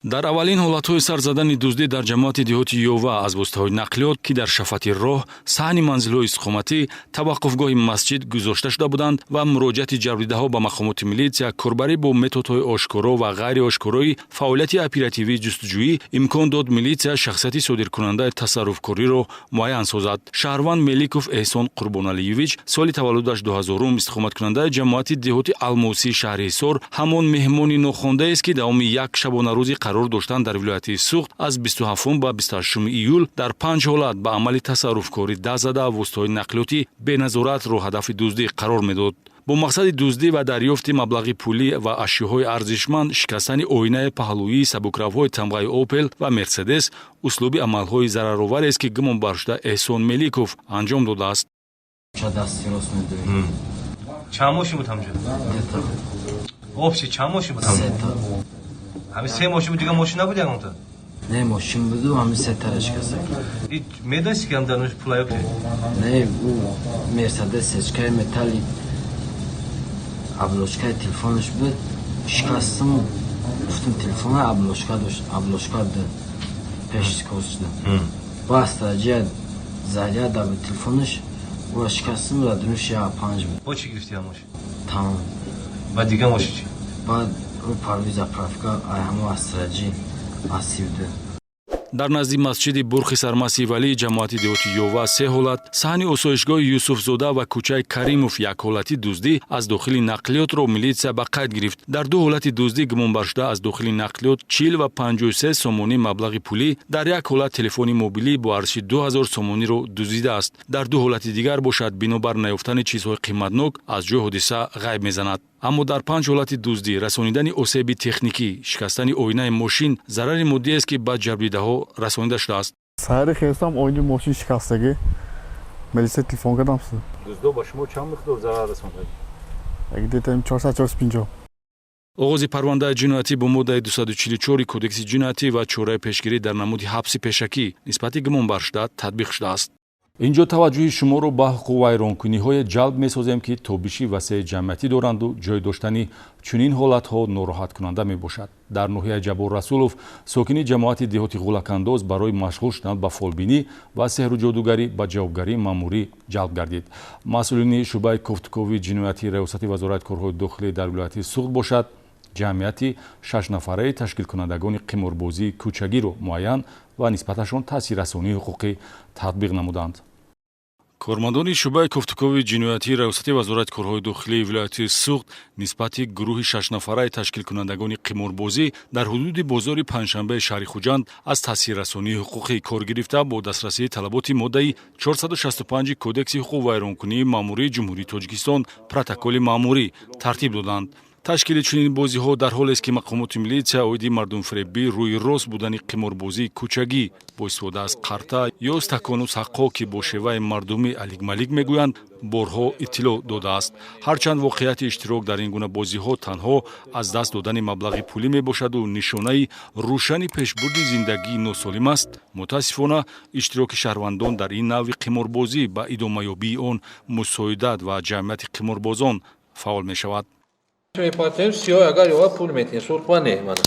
Дар аввалин ҳолатҳои сар задани дуздӣ дар ҷамоати деҳоти Ёва аз воситаҳои нақлиёт, ки дар шафати роҳ, саҳни манзилҳои истиқоматӣ, таваққуфгоҳи масҷид гузошта шуда буданд ва муроҷиати ҷабрдидаҳо ба мақомоти милитсия, корбарӣ бо методҳои ошкоро ва ғайриошкорои фаъолияти оперативии ҷустуҷӯӣ имкон дод милитсия шахсияти содиркунандаи тасарруфкориро муайян созад. Шаҳрванд Меликов Эҳсон Қурбоналиевич, соли таваллудаш 2000-ум, истиқоматкунандаи ҷамоати деҳоти Алмосии шаҳри Ҳисор, ҳамон меҳмони нохондаест, ки давоми як шабонарӯзи қарор доштан дар вилояти Суғд аз 27 ба 28 июл дар 5 ҳолат ба амали тасарруфкорӣ даст зада, воситаҳои нақлиёти беназоратро ҳадафи дуздӣ қарор медод. Бо мақсади дуздӣ ва дарёфти маблағи пулӣ ва ашёҳои арзишманд, шикастани оинаи паҳлӯии сабукравҳои тамғаи «Опел» ва «Мерседес» услуби амалҳои зарароварест, ки гумонбаршуда Эҳсон Меликов анҷом додааст. Чанд мошин буд ҳамҷо? Общий чанд мошин буд? Ҳамин се мошин буд, дигар мошин набуд ягонта? Не, мошин буду, ҳамин се тара шикаста. Медонисти, ки ҳам дар пулаё ки? Не, ӯ «Мерседес» сечкаи металли обложкаи телефонаш буд, шикастам. Гуфтам, телефона обложка дошт, обложка буд, пеш шикост шуда. Баста ҷия заряда буд телефонаш, ӯра шикастам, радунуш я панҷ буд. Бо чӣ гирифти ҳам мошин? Тамом. Ба дигар мошин чӣ? Баъд рӯ парвиз заправка ай ҳамо астраҷи асибду. Дар назди масҷиди Бурхи Сармаси Валии ҷамоати деҳоти Ёва се ҳолат, саҳни осоишгоҳи Юсуфзода ва кӯчаи Каримов як ҳолати дуздӣ аз дохили нақлиётро милитсия ба қайд гирифт. Дар ду ҳолати дуздӣ гумонбаршуда аз дохили нақлиёт 40 ва 53 сомонӣ маблағи пулӣ, дар як ҳолат телефони мобилӣ бо арзиши 2000 сомониро дуздидааст. Дар ду ҳолати дигар бошад, бинобар наёфтани чизҳои қиматнок аз ҷои ҳодиса ғайб мезанад. Аммо дар панҷ ҳолати дуздӣ расонидани осеби техникӣ, шикастани оинаи мошин зарари моддиест, ки ба ҷабрдидаҳо расонида шудааст. Саҳари хестам, оини мошин шикастагӣ, милиса телефон кардам. Дуздо ба шумо чанд миқдор зарар расондад? Где-то 400, 450. Оғози парвандаи ҷиноятӣ бо моддаи 244 Кодекси ҷиноятӣ ва чораи пешгирӣ дар намуди ҳабси пешакӣ нисбати гумонбаршуда татбиқ шудааст. Инҷо таваҷҷӯҳи шуморо ба ҳуқуқвайронкуниҳое ҷалб месозем, ки тобиши васеи ҷамъиятӣ доранду ҷой доштани чунин ҳолатҳо нороҳаткунанда мебошад. Дар ноҳияи Ҷаббор Расулов сокини ҷамоати деҳоти Ғулакандоз барои машғул шудан ба фолбинӣ ва сеҳру ҷодугарӣ ба ҷавобгарии маъмурӣ ҷалб гардид. Масъулини шӯъбаи кофтукови ҷиноятии Раёсати Вазорати корҳои дохилӣ дар вилояти Суғд бошад, ҷамъияти шашнафараи ташкилкунандагони қиморбозии кӯчагиро муайян ва нисбаташон таъсиррасонии ҳуқуқӣ татбиқ намуданд. Кормандони шӯъбаи кофтукови ҷиноятии Раёсати Вазорати корҳои дохилии вилояти Суғд нисбати гурӯҳи шашнафараи ташкилкунандагони қиморбозӣ дар ҳудуди бозори Панҷшанбаи шаҳри Хуҷанд аз таъсиррасонии ҳуқуқӣ кор гирифта, бо дастрасии талаботи моддаи 465 Кодекси ҳуқуқвайронкунии маъмурии Ҷумҳурии Тоҷикистон протоколи маъмурӣ тартиб доданд. Ташкили чунин бозиҳо дар ҳолест, ки мақомоти милитсия оиди мардумфиребӣ, рӯи рост будани қиморбозии кӯчагӣ бо истифода аз қарта ё стакону саққо, ки бо шеваи мардумӣ аликмалик мегӯянд, борҳо иттилоъ додааст. Ҳарчанд воқеияти иштирок дар ин гуна бозиҳо танҳо аз даст додани маблағи пулӣ мебошаду нишонаи рӯшани пешбурди зиндагии носолим аст, мутаассифона, иштироки шаҳрвандон дар ин навъи қиморбозӣ ба идомаёбии он мусоидат ва ҷамъияти қиморбозон фаъол мешавад. Мепартем сиёҳ, агар ёва, пул метиҳем, сурхба не, мана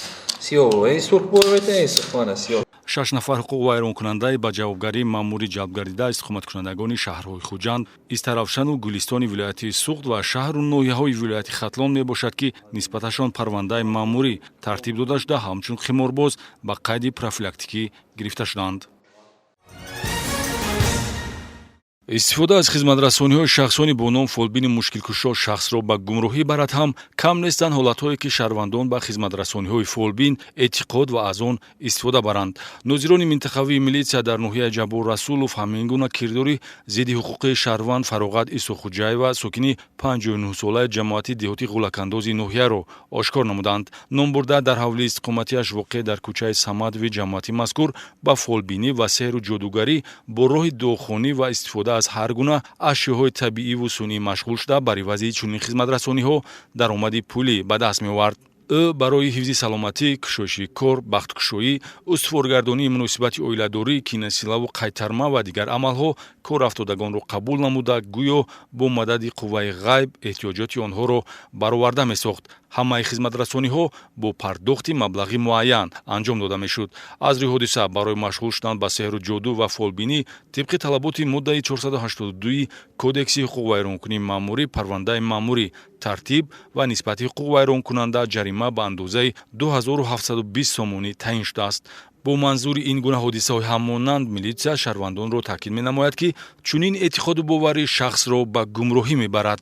сиёҳ, ин сурх пул метиҳем, ин сурхбана сиёҳ. Шаш нафар ҳуқуқвайронкунандаи ба ҷавобгарии маъмурӣ ҷалбгардида истиқоматкунандагони шаҳрҳои Хуҷанд, Истаравшану Гулистони вилояти Суғд ва шаҳру ноҳияҳои вилояти Хатлон мебошад, ки нисбаташон парвандаи маъмурӣ тартиб дода шуда, ҳамчун қиморбоз ба қайди профилактикӣ гирифта шуданд. Истифода аз хизматрасониҳои шахсони бо ном фолбини мушкилкушо шахсро ба гумроҳӣ барад ҳам кам нестанд ҳолатҳое, ки шаҳрвандон ба хизматрасониҳои фолбин эътиқод ва аз он истифода баранд. Нозирони минтақавии милитсия дар ноҳияи Ҷаббор Расулов ҳамин гуна кирдори зидди ҳуқуқии шаҳрванд Фароғат Исохуҷаева, сокини 59-солаи ҷамоати деҳоти Ғулакандози ноҳияро ошкор намуданд. Номбурда дар ҳавлии истиқоматиаш, воқеъ дар кӯчаи Самадови ҷамоати мазкур, ба фолбинӣ ва сеҳру ҷодугарӣ бо роҳи дуохонӣ ва истифода аз ҳар гуна ашёҳои табииву сунъӣ машғул шуда, бар ивази чунин хизматрасониҳо даромади пулӣ ба даст меовард. Ӯ барои ҳифзи саломатӣ, кушоиши кор, бахткушоӣ, устуворгардонии муносибати оиладорӣ, кинасилаву қайтарма ва дигар амалҳо корафтодагонро қабул намуда, гӯё бо мадади қувваи ғайб эҳтиёҷоти онҳоро бароварда месохт. Ҳамаи хизматрасониҳо бо пардохти маблағи муайян анҷом дода мешуд. Аз рӯи ҳодиса барои машғул шудан ба сеҳру ҷоду ва фолбинӣ тибқи талаботи моддаи 482 Кодекси ҳуқуқвайронкунии маъмурӣ парвандаи маъмурӣ тартиб ва нисбати ҳуқуқвайронкунанда ҷарима ба андозаи 2720 сомонӣ таъин шудааст. Бо манзури ин гуна ҳодисаҳои ҳаммонанд милитсия шаҳрвандонро таъкид менамояд, ки чунин эътиқоду боварӣ шахсро ба гумроҳӣ мебарад.